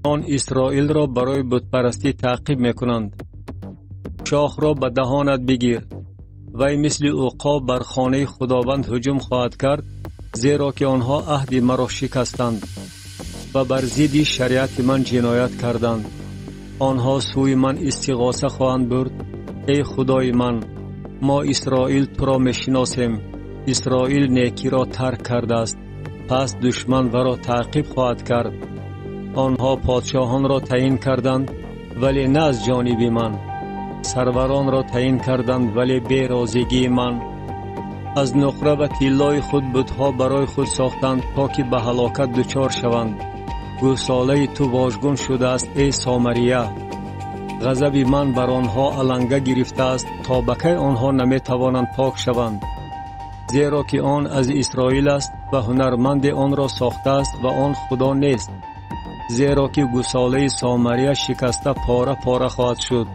Он Исроилро барои бутпарастӣ таъқиб мекунанд. Шохро ба даҳонат бигир. Вай мисли уқоб бар хонаи Худованд ҳуҷум хоҳад кард, зеро ки онҳо аҳди маро шикастанд ва бар зидди шариати ман ҷиноят карданд. Онҳо сӯи ман истиғоса хоҳанд бурд. Эй Худои ман, мо Исроил туро мешиносем. Исроил некиро тарк кардааст, пас душман варо таъқиб хоҳад кард. Онҳо подшоҳонро таъин карданд, вале на аз ҷониби ман. Сарваронро таъин карданд, вале бе розигии ман. Аз нуқра ва тиллои худ бутҳо барои худ сохтанд, то ки ба ҳалокат дучор шаванд. Гӯсолаи ту вожгун шудааст, эй Сомария. Ғазаби ман бар онҳо аланга гирифтааст, то ба кай онҳо наметавонанд пок шаванд. Зеро ки он аз Исроил аст ва ҳунарманде онро сохтааст ва он Худо нест. Зеро ки гӯсолаи Сомария шикаста пора-пора хоҳад шуд.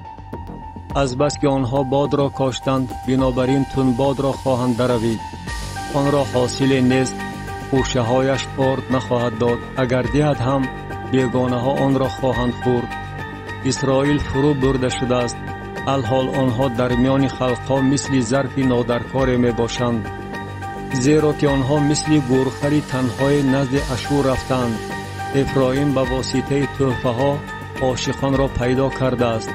Азбаски онҳо бодро коштанд, бинобар ин тунбодро хоҳанд даравид. Онро ҳосиле нест, хӯшаҳояш орд нахоҳад дод, агар диҳад ҳам бегонаҳо онро хоҳанд хӯрд. Исроил фурӯ бурда шудааст, алҳол онҳо дар миёни халқҳо мисли зарфи нодаркоре мебошанд. Зеро ки онҳо мисли гӯрхари танҳое назди Ашур рафтанд. Эфроим ба воситаи тӯҳфаҳо ошиқонро пайдо кардааст.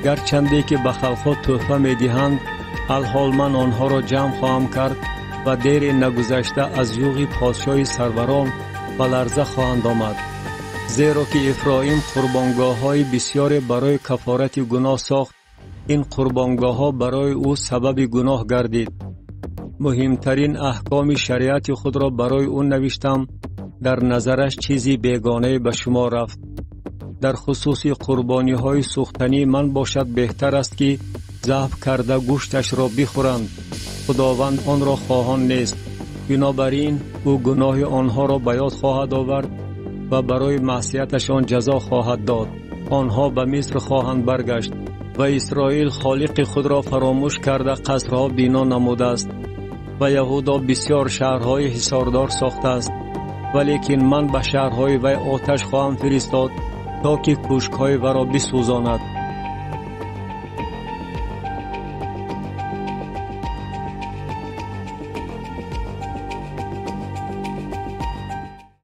Гарчанде ки ба халқҳо тӯҳфа медиҳанд, алҳол ман онҳоро ҷамъ хоҳам кард ва дере нагузашта аз юғи подшоҳи сарварон ба ларза хоҳанд омад. Зеро ки Эфроим қурбонгоҳҳои бисёре барои кафорати гуноҳ сохт, ин қурбонгоҳҳо барои ӯ сабаби гуноҳ гардид. Муҳимтарин аҳкоми шариати худро барои ӯ навиштам, дар назараш чизи бегонае ба шумор рафт. Дар хусуси қурбониҳои сӯхтании ман бошад, беҳтар аст ки забҳ карда гӯшташро бихӯранд. Худованд онро хоҳон нест. Бинобар ин ӯ гуноҳи онҳоро ба ёд хоҳад овард ва барои маъсияташон ҷазо хоҳад дод. Онҳо ба Миср хоҳанд баргашт ва Исроил холиқи худро фаромӯш карда қасрҳо бино намудааст ва Яҳудо бисёр шаҳрҳои ҳисордор сохтааст. Валекин ман ба шаҳрҳои вай оташ хоҳам фиристод, то ки кӯшкҳои варо бисӯзонад.